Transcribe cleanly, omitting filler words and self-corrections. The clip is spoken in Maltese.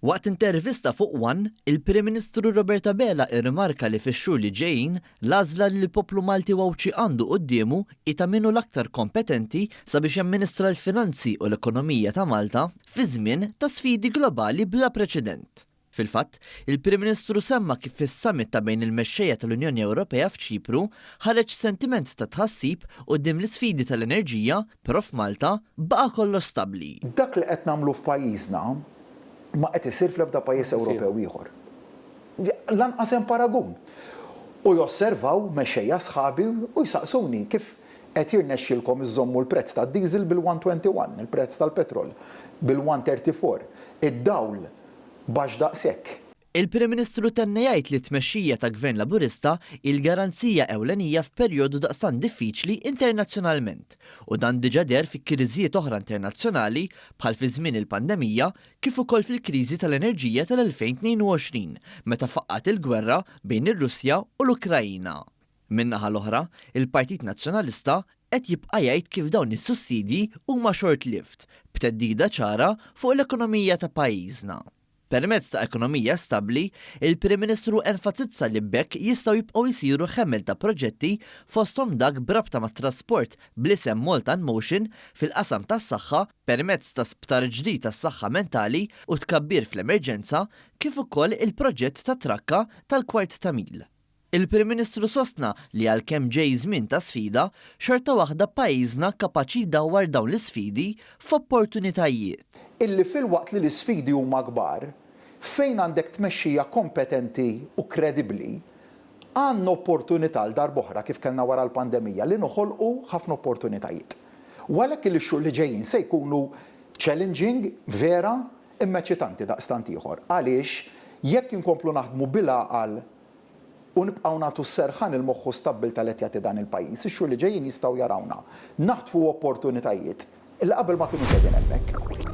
Waqt intervista fuq One, il-Prim Ministru Robert Abela irrimarka li fix-xhur li ġejjin, l-għażla li l-poplu Malti u Għawdxi għandu quddiemu hi ta' min hu l-aktar kompetenti sabiex jamministra l-finanzi u l-ekonomija ta' Malta fi żmien ta' sfidi globali bla preċedent. Fil-fatt, il-Prim Ministru semma kif fis-summit ta' bejn il-mexxejja tal-Unjoni Ewropea f'Ċipru ħareġ sentiment ta' tħassib quddiem l-isfidi tal-enerġija, però f'Malta baqa' kollox stabbli. Dak li qed nagħmlu f'pajjiżna ma qed isir fl-ebda pajjiż Ewropew ieħor. Lanqas hemm paragun. U josservaw mexxejja sħabi u jsaqsuni kif qed jirnexxilkom iżżommu l-prezz tad-diesel bil-121, il-prezz tal-petrol bil-134, id-dawl baxx daqshekk. Il-Prim Ministru tenna jgħid li t-tmexxija ta' Gvern Laburista hi l-garanzija ewlenija f'perjodu daqstant diffiċli internazzjonalment u dan diġà deher fi kriżijiet oħra internazzjonali bħal fi żmien il-pandemija kif ukoll fil-kriżi tal-enerġija tal-2022 meta faqqgħet il-gwerra bejn ir-Russja u l-Ukraina. Min-naħa l-oħra, il-Partit Nazzjonalista qed jibqa' jgħid kif dawn is-sussidji huma short-lived, b'theddida ċara fuq l-ekonomija ta' pajjiżna. Permezz ta' ekonomija stabbli, il-Prim Ministru enfasizza li b'hekk jistgħu jibqgħu jsiru ħemel ta' proġetti fosthom dak b'rabta mat-trasport bl-isem Malta in Motion, fil-qasam tas-saħħa permezz ta' sptar ġdid għas-saħħa mentali u tkabbir fl-emerġenza kif ukoll il-proġett tat-trakka tal-kwart ta' mil. Il-Prim Ministru sostna li għalkemm ġej żmien ta' sfida, xorta waħda pajjiżna kapaċi jdawwar dawn l-isfidi f'opportunitajiet. Illi filwaqt li l-isfidi huma kbar, fejn għandek tmexxija kompetenti u kredibbli, għandna opportunità għal darb'oħra kif kellna wara l-pandemija li noħolqu ħafna opportunitajiet. U għalhekk illi x-xhur li ġejjin se jkunu challenging vera imma eċitanti daqstant ieħor għaliex jekk inkomplu naħdmu bil-għaqal u nibqgħu nagħtu s-serħan il-moħħ u stabbiltà li qed jagħti dan il-pajjiż, ix-xhur li ġejjin jistgħu jarawna naħtfu opportunitajiet li qabel ma kinux qegħdin hemmhekk.